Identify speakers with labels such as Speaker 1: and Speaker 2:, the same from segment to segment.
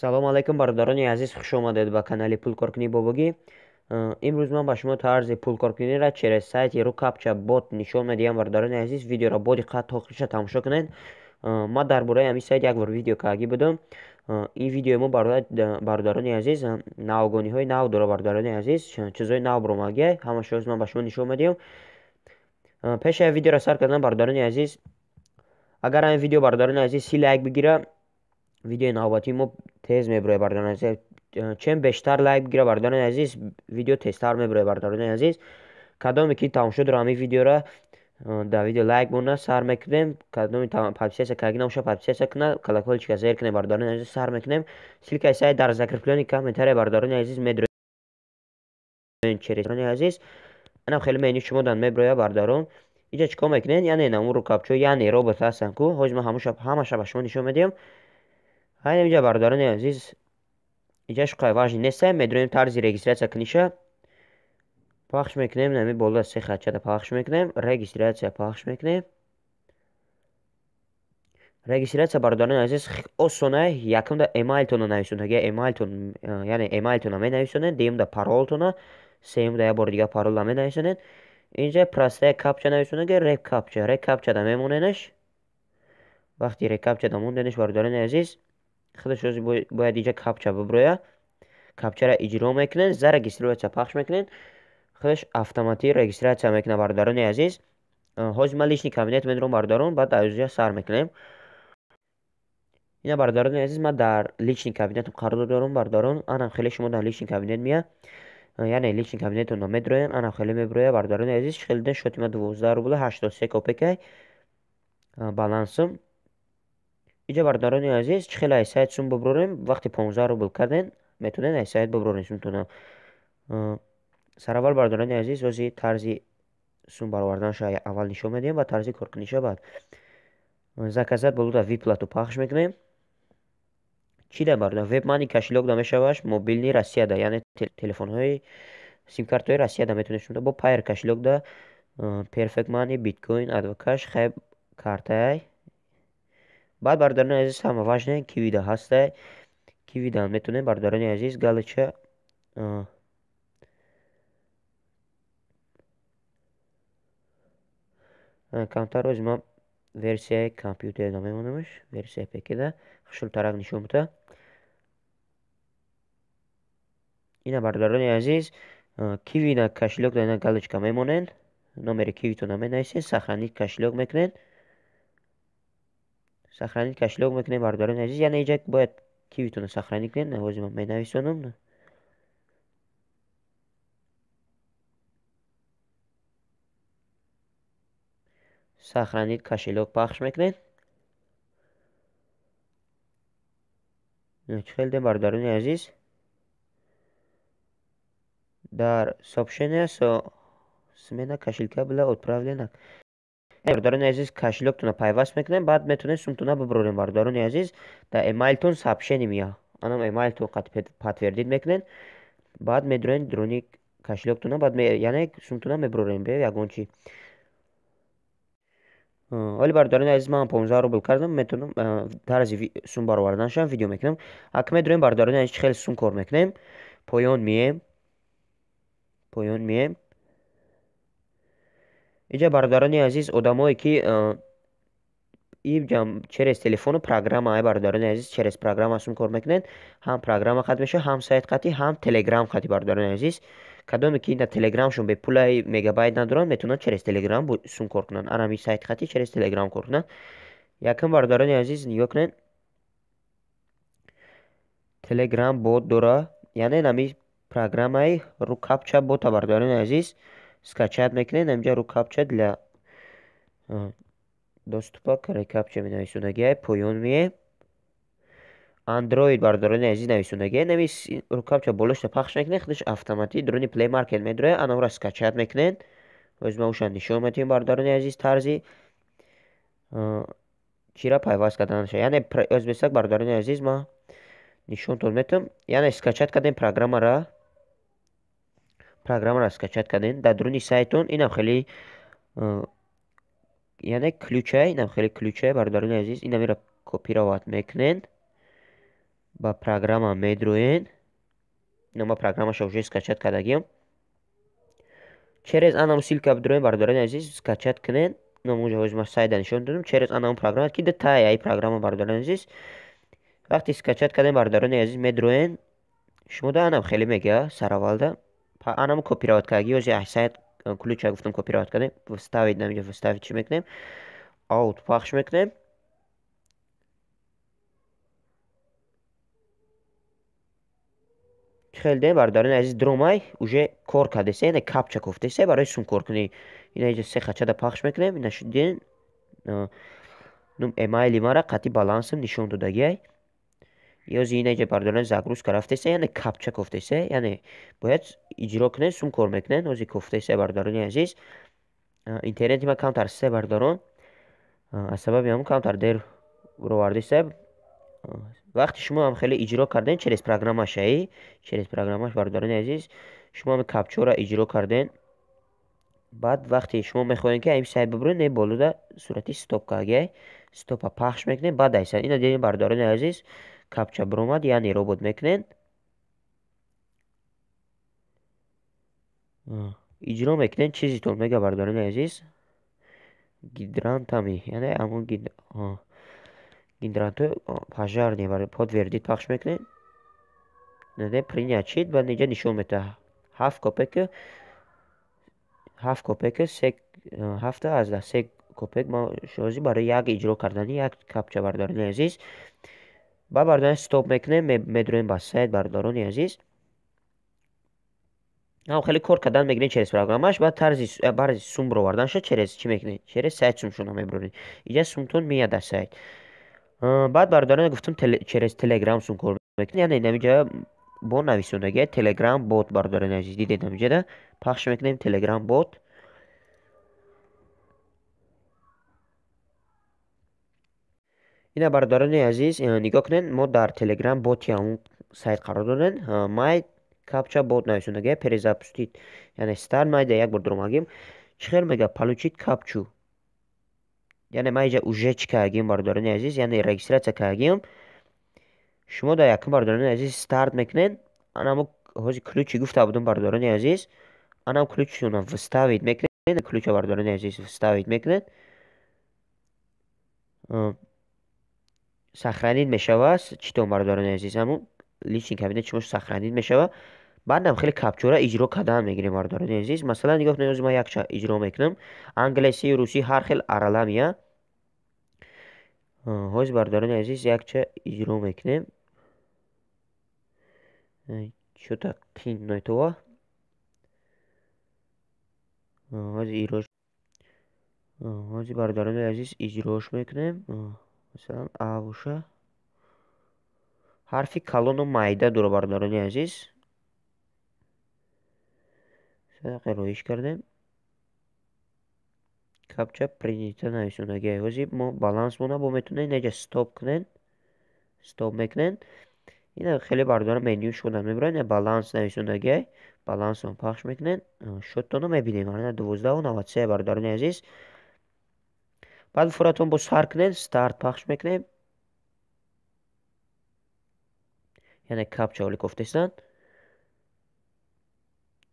Speaker 1: Салом алайкум, бародарони азиз, хуш омадед ба канали Пулкоркунии Бобогӣ. Имрӯз ман ба шумо тарзи пулкоркуниро через сайти RuCaptcha бот нишон медиҳам. Бародарони азиз, видеоро бо диққат то охириша тамошо кунед. Ман дар бораи ҳамин сайт як бор видео кардагӣ будам. Ин видеои мо, бародарони азиз, навгониҳои нав дорад. Бародарони азиз, чизҳои нав баромадагиа, ҳамаашро ман ба шумо нишон медиҳам. Пеш аз видеоро сар кардан, бародарони азиз, агар ҳамин видео, бародарони азиз, 30 лайк бигира, видеои навбатии мо тез мебирояд. Бародарони азиз, чем бештар лайк бигира, бародарони азиз, видео тезтар мебирояд. Бародарони азиз, кадоме ки тамошо дора ҳамин видеоро, дар видео лайк монда, сар мекунем. Кадоме подписаться карда набошад, подписаться кунад, колокольчика зер кунед. Бародарони азиз, сар мекунем. Ссылкаи сайт дар закреплённый комментария, бародарони азиз, медроем через. Бародарони азиз, анам хеле меню шумо дан мебирояд. Бародарон, инҷа чӣ кор мекунед? Яъне намун RuCaptcha, яъне робот ҳастанд ку, ҳозир ман ҳамаша ба шумо нишон медиҳам. Ҳайнам инҷа, бародарони азиз, инҷа шуқай важный неста, медроем тарзи регистрация куниша пахш мекунем. Нами боло се хатчада пахш мекунем, регистрация пахш мекунем. Регистрация, бародарони азиз, осона. Якумда эмайлтонро нависонед, эмайлтон, яъне эмайлтонро менависонед, дуюмда паролтонро, сеюмда як бори дигар паролро менависонед. Инҷа простая капча нависонед, рекапча, рекапчада мемоненаш. Вақти рекапчада монденаш, бародарони азиз, худаш ози бояд инҷа капча биброяд. Капчаро иҷро мекунед, зарегистрация пахш мекунед, худаш автоматӣ регистрация мекунад. Бародарони азиз, ҳозир ман личный кабинет медорам, бародарон, баъд аз инҷа сар мекунем. Ина, бародарони азиз, ман дар личный кабинетам қарор дорам. Бародарон, анам хеле шумо дар личный кабинет меяд, яъне личный кабинетонро медроянд, анам хеле мебирояд. Бародарони азиз, хеле дидем, счёти ман 12 рубля 83 копейкай балансам. Инҷа, бародарони азиз, чӣ хеле аз сайт сум бибурорем? Вақти 15 рубл карден, метавонед аз сайт бибурорем сумтона. Сараввал, бародарони азиз, ҳозир тарзи сум бароварданашро аввал нишон медиҳем ва тарзи коркуниша баъд. Заказать болода выплату пахш мекунем. Чӣ да, бародар? Вебмани кошелёк да мешаваш, мобильный Россияда, яъне телефонҳои симкартҳои Россияда метавонед шумо бо Payeer кошелёк да, Perfect Money, Bitcoin, Advcash, хайб картаи. Баъд, бародарони азиз, ҳама важне Кивида ҳастай. Кивида метавонед, бародарони азиз, галочка камтар. Ҳозир ман версияи компютерда мемонамаш, версияи ПКда хушрӯтарак нишон буда. Ина, бародарони азиз, Кивина кошелёк да ина галочка мемонед, номери кивитона менависед, сохранить кошелёк мекунед. Сохранить кошелёк мекунем, бародарони азиз, яъне инҷа бояд кивитона сохранить кунед. Ҳозир ман менависонам. Сохранить кошелёк пахш мекунед. Чӣ хел дем, бародарони азиз, дар сообщение со смена кошелька была отправлена. Бародарони азиз, кошелёктонро пайваст мекунем, баъд метавонед сумтона бибурорем. Бародарони азиз, дар эмайлтон сообщение меяд, анам эмайлтон подтвердить мекунед, баъд медроед дуруни кошелёктона, баъд яъне сумтона мебурорем бе ягон чи. Оли, бародарони азиз, ман 15 рубл кардам, метавонам тарзи сум бароварданашам видео мекунам. Ак медроем, бародарони азиз, чӣ хеле сум кор мекунем. Поён мием, поён мием. Инҷа, бародарони азиз, одамое ки через телефону программа, ай, бародарони азиз, через программа сум кор мекунед, ҳам программа қат мешавад, ҳам сайт қатӣ, ҳам телеграм қатӣ. Бародарони азиз, кадоме ки на телеграмшон бепулаи мегабайт надоранд, метавонанд через телеграм сум кор кунанд, анами сайт қатӣ через телеграм кор кунанд. Якум, бародарони азиз, нигоҳ кунед, телеграм бот дора, яъне нами программаи RuCaptcha бота, бародарони азиз, скачать мекунед. Инҷа RuCaptcha для доступа к рекапча менависонагиай. Поён меем, Android, бародарони азиз, нависонагиай. Нами RuCaptcha болошта пахш мекунед, худаш автоматӣ дуруни Play Market медрояд, анавра скачать мекунед. Ҳозир ман ӯша нишон медиҳем, бародарони азиз, тарзи чира пайваст карданаша. Яъне ӯзбесак, бародарони азиз, ман нишонтон метавам. Яъне скачать кардем программара, программаро скачать кардем, дар дуруни сайтон инам хеле, яъне ключай, инам хеле ключай, бародарони азиз, инамиро копировать мекунед. Ба программа медроен. Ма программаша уже скачать кардагиам. Через анам ссылка бидроен, бародарони азиз, скачать кунен. Номуҷа ма сайда нишон додам. Через анам программа ки дитая ай программа, бародарони азиз. Вақте скачать кардем, бародарони азиз, медроен. Шумо да анам хеле мега саравалда. Анам копировать кардаги, ози сайт ключа гуфтам, копировать кардем. Вставить намиҷа, вставить чӣ мекунем? Аут пахш мекунем. Хеле дем, бародарони азиз, дромай уже кор кардесе, яъне капча кофтесе барои сум кор кунӣ. Ина иҷа се хачада пахш мекунем, ина шудин нум эмайли мара қатъи балансам нишон додагиай. Ёзи ина иҷа, бародарон, загрузка рафтесе, яъне капча кофтесе, яъне бояд иҷро кунед, сум кор мекунед. Ози кофтесе, бародарони азиз. Интернети ма камтар се, бародарон, аз сабаби ҳамон камтар дер ровардисе. Вақте шумо ҳам хеле иҷро карден через программашаи, через программаш, бародарони азиз, шумо ҳам капчаро иҷро карден. Баъд вақте шумо мехоҳед, ки ин сайт бибуред, не, болода сурати стоп кагиай, стопа пахш мекунед, баъд айса ина дидем, бародарони азиз, капча биромад, яъне робот мекунед, иҷро мекунед, чизитон мега, бародарони азиз, гидрантами, яъне ҳамон гидранто пожарный, подтвердить пахш мекунед, принять шид. Баъд инҷа нишон медиҳад 7 копека, 7 копека се, 7.3 копек ма шози барои як иҷро кардани як капча, бародарони азиз. Баъд, бародарон, стоп мекунем, медроем ба сайт, бародарони азиз. Ҳам хеле кор кардан мегирем через программаш. Баъд тарзи баъзи сум бироварданша через чӣ мекунед? Через сайт сумшона мебироред. Иҷа сумтон меяд дар сайт. Баъд, бародарон, гуфтам, через телеграм сум кор мекунед, яъне намиҷа бо нависондагия телеграм бот, бародарони азиз, дидед, намиҷада пахш мекунем телеграм бот. Ина, бародарони азиз, нигоҳ кунед, мо дар телеграм боти ҳамун сайт қарор додем. Май капча бот нависондагия, перезапустить, яъне старт майда як бор дуромагим. Чӣ хел мега? Получить капчу, яъне ман иҷа уже чӣ кардагим, бародарони азиз, яъне регистрация кардагим. Шумо дар якум, бародарони азиз, старт мекунед. Анамо ҳози ключи гуфта будам, бародарони азиз, анам ключшона вставить мекунед. Ключа, бародарони азиз, вставить мекунед, сохранить мешава. Читон, бародарони азиз, ҳамун личный кабинет шумо сохранить мешава. Баъдам хеле капчора иҷро кардан мегирем, бародарони азиз. Масалан, нигоҳ кунед, ҳозир ман якча иҷро мекунам, англисӣ, русӣ, ҳар хел араламия. Ҳозир, бародарони азиз, якча иҷро мекунем. Чӯта қин метова. Ҳозир, бародарони азиз, иҷрош мекунем. Масалан, а боша, ҳарфи калону майда дора, бародарони азиз. Роиш кардем, капча принята нависондагиай. Ҳозир мо балансмона бо метавонед инҷа стоп кунед, стоп мекунед. Ина хеле, бародарон, меню шуда мебарад, ина баланс нависондагиай, балансро пахш мекунед, шоттонро мебинем, ана 12,93, бародарони азиз. Баъд фуратон бо сар кунед, старт пахш мекунем, яъне капча оли кофтестанд.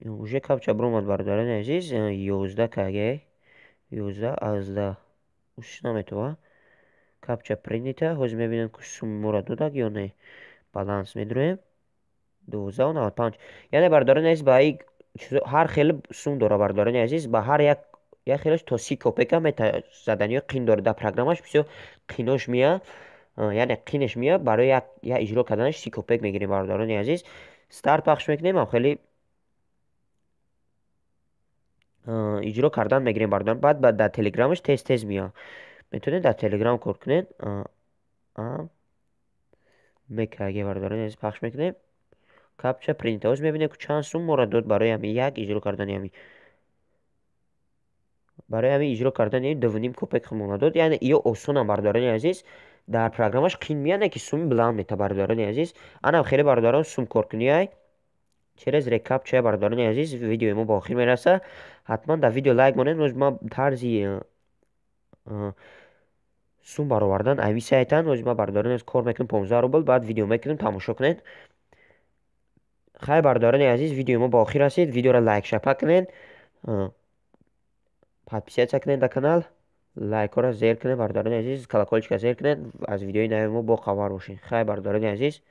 Speaker 1: Уже капча биромад, бародарони азиз, 11 кг, 11 аз 10 усиш наметова. Капча принята. Ҳозир мебинем, ки суммора додак ё не. Баланс медроем, 12,95. Яъне, бародарони азиз, ба ҳар хел сум дора, бародарони азиз, ба ҳар як хелаш то 30 копека заданиҳо қин дорад. Дар программаш бисёр қинош меяд, яъне қинеш меяд. Барои як иҷро карданаш 30 копек мегирем, бародарони азиз. Старт пахш мекунем, ам хеле иҷро кардан мегирем, бародарон. Баъд дар телеграмаш тез тез меяд, метавонед дар телеграм кор кунед. Мекаге, бародарони азиз, пахш мекунем, капча принята. Ҳозир мебинем, ки чанд сум моро дод барои ҳамин як иҷро кардани ҳамин. Барои ҳамин иҷро кардани 2,5 копек худмона дод. Яъне ё осонам, бародарони азиз, дар программаш қин меяд, не ки суми баланд мета, бародарони азиз. Анам хеле, бародарон, сум коркуниай через рекапча. Бародарони азиз, видеои мо ба охир мерасад. Ҳатман дар видео лайк монед. Имрӯз ман тарзи Сум баровардан ами сайтан. Ҳозир ман, бародарони азиз, кор мекунем 15 рубл, баъд видео мекунем, тамошо кунед. Хайр, бародарони азиз, видеои мо ба охир расид. Видеоро лайк шапа кунед, подписаться кунед дар канал, лайкҳоро зер кунед, бародарони азиз, колокольчика зер кунед, аз видеои нави мо бохабар бошед. Хайр, бародарони азиз.